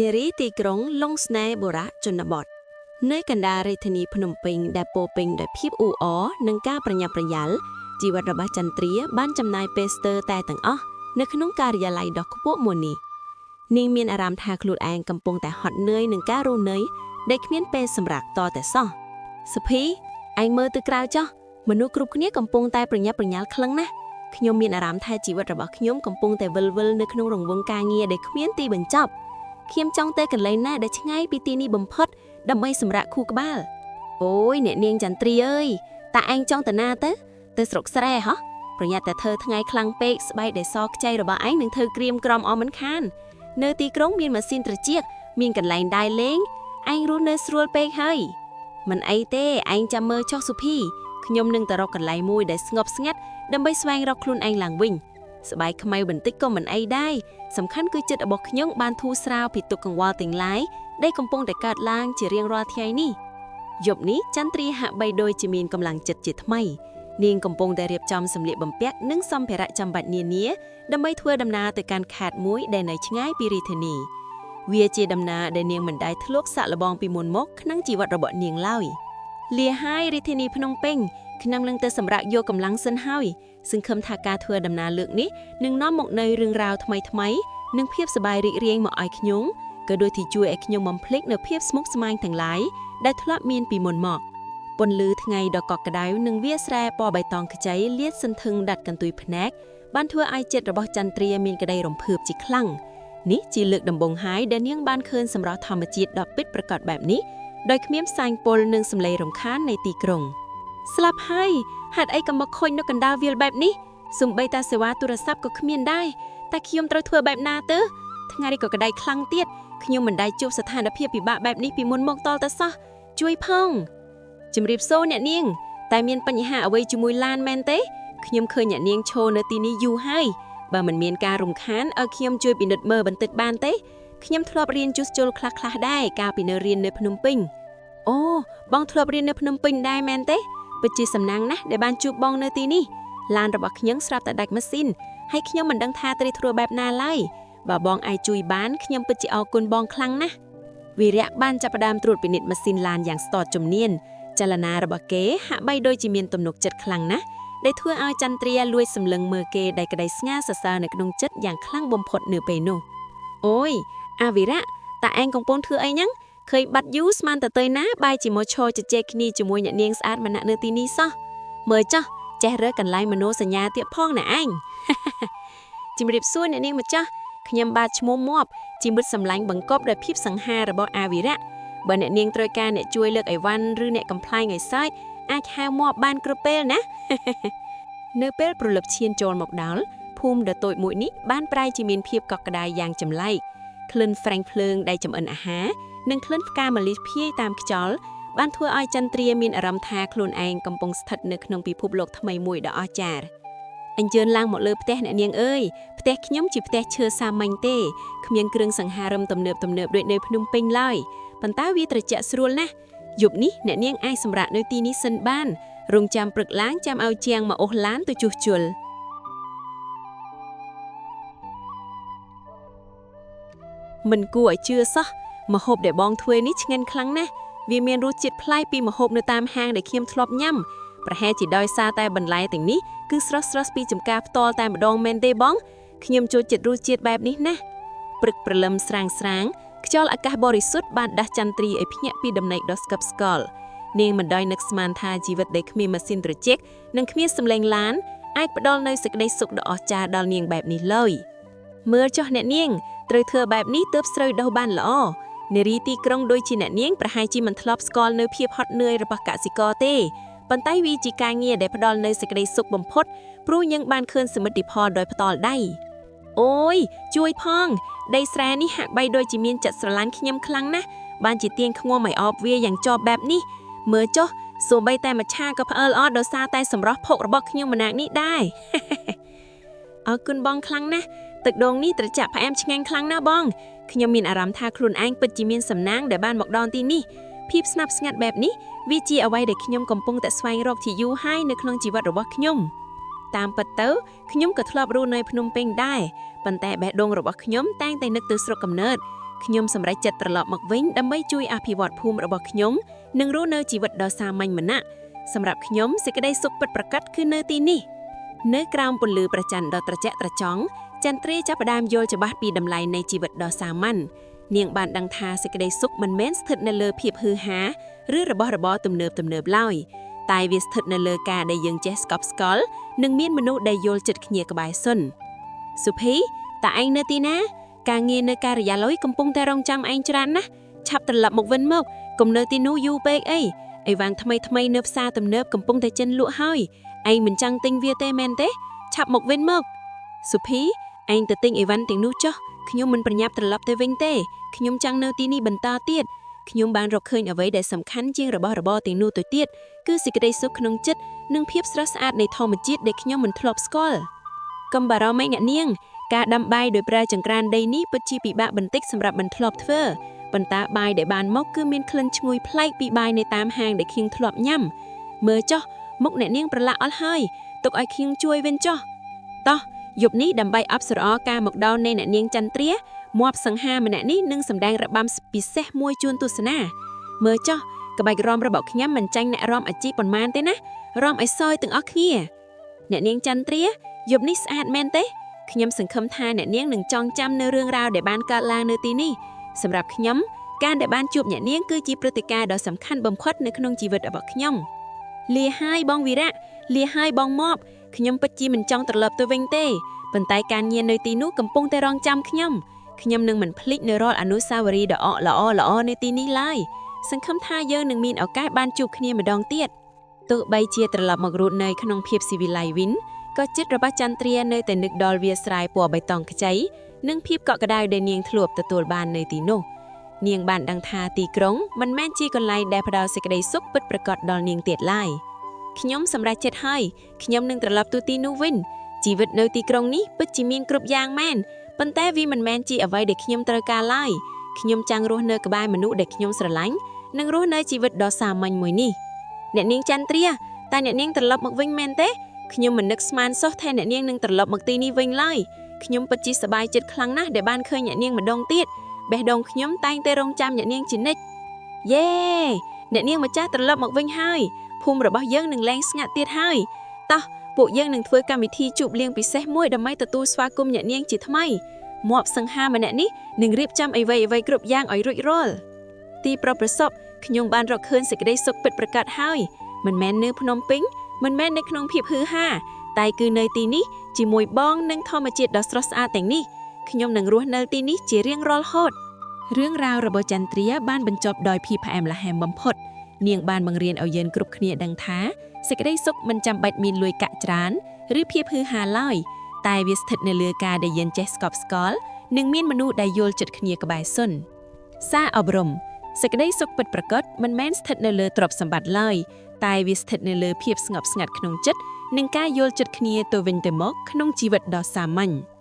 នារីទីក្រុងលង់ស្នេហ៍បុរៈជនបទនៅកណ្ដាលរាជធានីភ្នំពេញដែលពោរពេញដោយភាពអ៊ូអរនិងការប្រញាប់ប្រញាល់ជីវិតរបស់ចន្ទ្រាបានចំណាយពេលស្ទើរតែទាំងអស់នៅក្នុងការិយាល័យដ៏ខ្ពស់មួយនេះនាងមានអារម្មណ៍ថាខ្លួនឯងកំពុងតែហត់នឿយនឹងការរស់នៅដែលគ្មានពេលសម្រាកតតែសោះសុភីឯងមើលទៅក្រៅចុះមនុស្សគ្រប់គ្នាកំពុងតែប្រញាប់ប្រញាល់ខ្លាំងណាស់ខ្ញុំមានអារម្មណ៍ថាជីវិតរបស់ខ្ញុំកំពុងតែវិលវល់នៅក្នុងរង្វង់ការងារដែលគ្មានទីបញ្ចប់ ខ្ញុំចង់ទៅកន្លែងណាដែលឆ្ងាយពីទីនេះបំផុតដើម្បីសម្រាកខួរក្បាលអូយអ្នកនាងចន្ទ្រីអើយតាឯងចង់ទៅណាទៅទៅស្រុកស្រែហ៎ប្រញាប់តែធ្វើថ្ងៃខ្លាំងពេកស្បែកដែលសខ្ចីរបស់ឯងនឹងធ្វើក្រៀមក្រំអស់មិនខាននៅទីក្រុងមានម៉ាស៊ីនត្រជាក់មានកន្លែងដើរលេងឯងរស់នៅស្រួលពេកហើយមិនអីទេឯងចាំមើលចុះសុភីខ្ញុំនឹងទៅរកកន្លែងមួយដែលស្ងប់ស្ងាត់ដើម្បីស្វែងរកខ្លួនឯងឡើងវិញស្បែកខ្មៅបន្តិចក៏មិនអីដែរ សំខាន់គឺចិត្តរបស់ខ្ញុំបានធូរស្រាលពីទុក្ខកង្វល់ទាំងឡាយដែលកំពុងតែកើតឡើងជារៀងរាល់ថ្ងៃនេះយប់នេះចន្ទ្រាហាក់បីដូចជាមានកម្លាំងចិត្តជាថ្មីនាងកំពុងតែរៀបចំសម្លៀកបំពាក់និងសម្ភារៈចាំបាច់នានាដើម្បីធ្វើដំណើរទៅកាន់ខេត្តមួយដែលនៅឆ្ងាយពីរាជធានីវាជាដំណើរដែលនាងមិនដែលធ្លាប់សាកល្បងពីមុនមកក្នុងជីវិតរបស់នាងឡើយលាហើយរាជធានីភ្នំពេញខ្ញុំនឹងទៅសម្រាកយកកម្លាំងសិនហើយសង្ឃឹមថាការធ្វើដំណើរលើកនេះនឹងនាំមកនូវរឿងរ៉ាវថ្មីៗ និងភាពសប្បាយរីករាយមកឲ្យខ្ញុំក៏ដូចជាជួយឲ្យខ្ញុំបំភ្លេចនូវភាពស្មុគស្មាញទាំងឡាយដែលធ្លាប់មានពីមុនមកពន្លឺថ្ងៃដ៏កក់ក្ដៅនិងវាលស្រែពណ៌បៃតងខ្ចីលាតសន្ធឹងដាត់កន្ទុយភ្នែកបានធ្វើឲ្យចិត្តរបស់ចន្ទ្រាមានក្តីរំភើបជាខ្លាំងនេះជាលើកដំបូងហើយដែលនាងបានឃើញសម្រស់ធម្មជាតិដ៏ពិតប្រាកដបែបនេះដោយគ្មានផ្សែងពុលនិងសម្លេងរំខាននៃទីក្រុងស្លាប់ហើយហេតុអីក៏មកខូចនៅកណ្ដាលវាលបែបនេះសូម្បីតែសេវាទូរស័ព្ទក៏គ្មានដែរ តែខ្ញុំត្រូវធ្វើបែបណាទៅថ្ងៃនេះក៏ក្តៅខ្លាំងទៀតខ្ញុំមិនដែលជួបស្ថានភាពពិបាកបែបនេះពីមុនមកតលតែសោះជួយផងជំរាបសួរអ្នកនាងតែមានបញ្ហាអ្វីជាមួយឡានមែនទេខ្ញុំឃើញអ្នកនាងឈរនៅទីនេះយូរហើយបើមិនមានការរំខានឲ្យខ្ញុំជួយពិនិត្យមើលបន្តិចបានទេខ្ញុំធ្លាប់រៀនជួសជុលខ្លះៗដែរកាលពីនៅរៀននៅភ្នំពេញអូបងធ្លាប់រៀននៅភ្នំពេញដែរមែនទេពិតជាសំណាងណាស់ដែលបានជួបបងនៅទីនេះឡានរបស់ខ្ញុំស្រាប់តែដាច់ម៉ាស៊ីន ហើយខ្ញុំមិនដឹងថាត្រូវធ្វើបែបណាឡើយបើបងអាចជួយបានខ្ញុំពិតជាអរគុណបងខ្លាំងណាស់វីរៈបានចាប់ផ្ដើមត្រួតពិនិត្យម៉ាស៊ីនឡានយ៉ាងស្ទាត់ជំនាញចលនារបស់គេហាក់បីដូចជាមានទំនុកចិត្តខ្លាំងណាស់ដែលធ្វើឲ្យចន្ទ្រាលួចសម្លឹងមើលគេដោយក្តីស្ងើសរសើរនៅក្នុងចិត្តយ៉ាងខ្លាំងបំផុតនៅពេលនោះអូយអាវីរៈតាឯងកំពុងធ្វើអីហ្នឹងឃើញបាត់យូរស្មានតែទៅណាបែរជាមកឈរជជែកគ្នាជាមួយអ្នកនាងស្អាតម្នាក់នៅទីនេះសោះមើលចុះចេះរើសកន្លែងមនោសញ្ញាទៀតផងណាឯង ជំរាបសួរអ្នកនាងម្ចាស់ខ្ញុំបាទឈ្មោះមាប់ជាមិត្តសម្លាញ់បង្កប់ដោយភាពសង្ហារបស់អាវីរៈបើអ្នកនាងត្រូវការអ្នកជួយលើកអីវ៉ាន់ឬអ្នកកំប្លែងឲ្យសើចអាចហៅមាប់បានគ្រប់ពេលណា នៅពេលព្រលឹបឈានចូលមកដល់ភូមិដ៏តូចមួយនេះបានប្រែជាមានភាពកក់ក្ដៅយ៉ាងចម្លែកក្លិនហ្វ្រេងភ្លើងដែលចម្អិនអាហារនិងក្លិនផ្កាម្លិះភាយតាមខ្យល់បានធ្វើឲ្យចន្ទ្រាមានអារម្មណ៍ថាខ្លួនឯងកំពុងស្ថិតនៅក្នុងពិភពលោកថ្មីមួយដ៏អស្ចារ្យអញ្ជើញឡើងមកលើផ្ទះអ្នកនាងអើយផ្ទះខ្ញុំជាផ្ទះឈើសាមញ្ញទេគ្មានគ្រឿងសង្ហារឹមទំនើបទំនើបដូចនៅភ្នំពេញឡើយប៉ុន្តែវាត្រជាក់ស្រួលណាស់យប់នេះអ្នកនាងអាចសម្រាកនៅទីនេះសិនបានរងចាំព្រឹកឡើងចាំឲ្យជាងមកអូសឡានទៅជួសជុល មិនគួរឲ្យជឿសោះម្ហូបដែលបងធ្វើនេះឆ្ងាញ់ខ្លាំងណាស់វាមានរសជាតិប្លែកពីម្ហូបនៅតាមហាងដែលខ្ញុំធ្លាប់ញ៉ាំប្រហែលជាដោយសារតែបន្លែទាំងនេះគឺស្រស់ៗពីចម្ការផ្ទាល់តែម្ដងមែនទេបងខ្ញុំចូលចិត្តរសជាតិបែបនេះណាស់ព្រឹកព្រលឹមស្រាងស្រាងខ្យល់អាកាសបរិសុទ្ធបានដាស់ចន្ទ្រីឲ្យភ្ញាក់ពីដំណេកដ៏ស្កឹបស្កល់នាងមិនដោយនឹកស្មានថាជីវិតដែលគ្មានម៉ាស៊ីនត្រជាក់និងគ្មានសម្លេងឡានអាចផ្ដល់នូវសេចក្តីសុខដ៏អស្ចារ្យដល់នាងបែបនេះឡើយមើលចុះអ្នកនាងត្រូវធ្វើបែបនេះទើបស្រូវដុះបានល្អនារីទីក្រុងដូចជាអ្នកនាងប្រហែលជាមិនធ្លាប់ស្គាល់នៅភាពហត់នឿយរបស់កសិករទេប៉ុន្តែវាជាការងារដែលផ្ដល់នូវសេចក្តីសុខបំផុតព្រោះយើងបានឃើញសមិទ្ធផលដោយផ្ទាល់ដៃអូយជួយផងដីស្រែនេះហាក់បីដូចជាមានចិត្តស្រឡាញ់ខ្ញុំខ្លាំងណាស់បានជាទៀងខ្ងំឲ្យអបវាយ៉ាងជាប់បែបនេះមើលចុះសូម្បីតែមច្ឆាក៏ផ្អើលអត់ដោយសារតែសម្រស់ភោគរបស់ខ្ញុំម្នាក់នេះដែរ អរគុណបងខ្លាំងណាស់ទឹកដូងនេះត្រជាក់ផ្អែមឆ្ងាញ់ខ្លាំងណាស់បងខ្ញុំមានអារម្មណ៍ថាខ្លួនឯងពិតជាមានសំណាងដែលបានមកដល់ទីនេះភាពស្ងប់ស្ងាត់បែបនេះវាជាអ្វីដែលខ្ញុំកំពុងតែស្វែងរកជាយូរហើយនៅក្នុងជីវិតរបស់ខ្ញុំតាមពិតទៅខ្ញុំក៏ធ្លាប់រស់នៅភ្នំពេញដែរប៉ុន្តែបេះដូងរបស់ខ្ញុំតែងតែនឹកទៅស្រុកកំណើត ខ្ញុំសម្រេចចិត្តត្រឡប់មកវិញដើម្បីជួយអភិវឌ្ឍភូមិរបស់ខ្ញុំនិងរស់នៅជីវិតដ៏សាមញ្ញម្នាក់សម្រាប់ខ្ញុំសេចក្តីសុខពិតប្រាកដគឺនៅទីនេះនៅក្រោមពន្លឺព្រះច័ន្ទដ៏ត្រជាក់ត្រចង់ចន្ទ្រាចាប់ផ្ដើមយល់ច្បាស់ពីតម្លៃនៃជីវិតដ៏សាមញ្ញនាងបានដឹងថាសេចក្តីសុខមិនមែនស្ថិតនៅលើភាពហ៊ឺហាឬរបស់របរទំនើបទំនើបឡើយតែវាស្ថិតនៅលើការដែលយើងចេះស្កប់ស្កល់និងមានមនុស្សដែលយល់ចិត្តគ្នាក្បែរសុនសុភីតើឯងនៅទីណា ការងារនៅការិយាល័យកំពុងតែរងចាំឯងច្រើនណាស់ឆាប់ត្រឡប់មកវិញមកកុំនៅទីនោះយូរពេកអីអីវ៉ាន់ថ្មីថ្មីនៅផ្សារទំនើបកំពុងតែចិនលក់ហើយឯងមិនចង់ទិញវាទេមែនទេឆាប់មកវិញមកសុភីឯងទៅទិញអីវ៉ាន់ទាំងនោះចុះខ្ញុំមិនប្រញាប់ត្រឡប់ទៅវិញទេខ្ញុំចង់នៅទីនេះបន្តទៀតខ្ញុំបានរកឃើញអ្វីដែលសំខាន់ជាងរបស់របរទាំងនោះទៅទៀតគឺសេចក្តីសុខក្នុងចិត្តនិងភាពស្រស់ស្អាតនៃធម្មជាតិដែលខ្ញុំមិនធ្លាប់ស្គាល់កុំបារម្ភអីអ្នកនាង ការដាំបាយដោយប្រើចង្ក្រានដីនេះពិតជាពិបាកបន្តិចសម្រាប់មិនធ្លាប់ធ្វើប៉ុន្តែបាយដែលបានមកគឺមានក្លិនឈ្ងុយប្លែកពីបាយនៅតាមហាងដែលខ្ញុំធ្លាប់ញ៉ាំមើលចុះមុខអ្នកនាងប្រឡាក់អស់ហើយទុកឲ្យខ្ញុំជួយវិញចុះតោះយប់នេះដើម្បីអប្សរការមកដល់នៃអ្នកនាងចន្ទ្រាមាប់សង្ហាម្នាក់នេះនឹងសម្ដែងរបាំពិសេសមួយជូនទស្សនាមើលចុះក្បាច់រាំរបស់ខ្ញុំមិនចាញ់អ្នករាំអាជីពប៉ុន្មានទេណារាំឲ្យសយទាំងអស់គ្នាអ្នកនាងចន្ទ្រាយប់នេះស្អាតមែនទេ ខ្ញុំសង្ឃឹមថាអ្នកនាងនឹងចងចាំនៅរឿងរ៉ាវដែលបានកើតឡើងនៅទីនេះសម្រាប់ខ្ញុំការដែលបានជួបអ្នកនាងគឺជាព្រឹត្តិការណ៍ដ៏សំខាន់បំផុតនៅក្នុងជីវិតរបស់ខ្ញុំលាហើយបងវីរៈលាហើយបងមបខ្ញុំពិតជាមិនចង់ត្រឡប់ទៅវិញទេប៉ុន្តែការងារនៅទីនោះកំពុងតែរងចាំខ្ញុំខ្ញុំនឹងមិនភ្លេចនៅរាល់អនុស្សាវរីយ៍ដ៏អកល្អល្អនៅទីនេះឡើយសង្ឃឹមថាយើងនឹងមានឱកាសបានជួបគ្នាម្ដងទៀតទោះបីជាត្រឡប់មករស់នៅក្នុងភាពស៊ីវិល័យវិញ ក៏ចិត្តរបស់ចន្ទ្រានៅតែនឹកដល់វាលស្រែពណ៌បៃតងខ្ចីនិងភាពកក់ក្ដៅដែលនាងធ្លាប់ទទួលបាននៅទីនោះនាងបានដឹងថាទីក្រុងមិនមែនជាកន្លែងដែលផ្ដល់សេចក្តីសុខពិតប្រាកដដល់នាងទៀតឡើយខ្ញុំសម្រេចចិត្តហើយខ្ញុំនឹងត្រឡប់ទៅទីនោះវិញជីវិតនៅទីក្រុងនេះពិតជាមានគ្រប់យ៉ាងមែនប៉ុន្តែវាមិនមែនជាអ្វីដែលខ្ញុំត្រូវការឡើយខ្ញុំចង់រស់នៅក្បែរមនុស្សដែលខ្ញុំស្រឡាញ់និងរស់នៅជីវិតដ៏សាមញ្ញមួយនេះអ្នកនាងចន្ទ្រាតើអ្នកនាងត្រឡប់មកវិញមែនទេ ខ្ញុំមិននឹកស្មានសោះថាអ្នកនាងនឹងត្រឡប់មកទីនេះវិញឡើយខ្ញុំពិតជាសប្បាយចិត្តខ្លាំងណាស់ដែលបានឃើញអ្នកនាងម្ដងទៀតបេះដូងខ្ញុំតែងតែរងចាំអ្នកនាងជានិច្ចយេអ្នកនាងម្ចាស់ត្រឡប់មកវិញហើយភូមិរបស់យើងនឹងលែងស្ងាត់ទៀតហើយតោះពួកយើងនឹងធ្វើកម្មវិធីជូបលៀងពិសេសមួយដើម្បីទទួលស្វាគមន៍អ្នកនាងជាថ្មីមាប់សង្ហាម្នាក់នេះនឹងរៀបចំអ្វីអ្វីគ្រប់យ៉ាងឲ្យរួចរាល់ទីប្រប្រសពខ្ញុំបានរកឃើញសេចក្តីសុខពិតប្រាកដហើយមិនមែននៅភ្នំពេញ មិនមែននៅក្នុងភាពហ៊ឺហាតែគឺនៅទីនេះជាមួយបងនិងធម្មជាតិដ៏ស្រស់ស្អាតទាំងនេះខ្ញុំនឹងរស់នៅទីនេះជារៀងរាល់ហូតរឿងរ៉ាវរបស់ចន្ទ្រាបានបញ្ចប់ដោយភាពផ្អែមល្ហែមបំផុតនាងបានបង្រៀនឲ្យយើងគ្រប់គ្នាដឹងថាសេចក្តីសុខមិនចាំបាច់មានលុយកាក់ច្រើនឬភាពហ៊ឺហាឡើយតែវាស្ថិតនៅលើការដែលយើងចេះស្កប់ស្កល់និងមានមនុស្សដែលយល់ចិត្តគ្នាក្បែរសុនសារអប់រំសេចក្តីសុខពិតប្រាកដមិនមែនស្ថិតនៅលើទ្រព្យសម្បត្តិឡើយ តែវាស្ថិតនៅលើភាពស្ងប់ស្ងាត់ក្នុងចិត្តនិងការយល់ចិត្តគ្នាទៅវិញទៅមកក្នុងជីវិតដ៏សាមញ្ញ។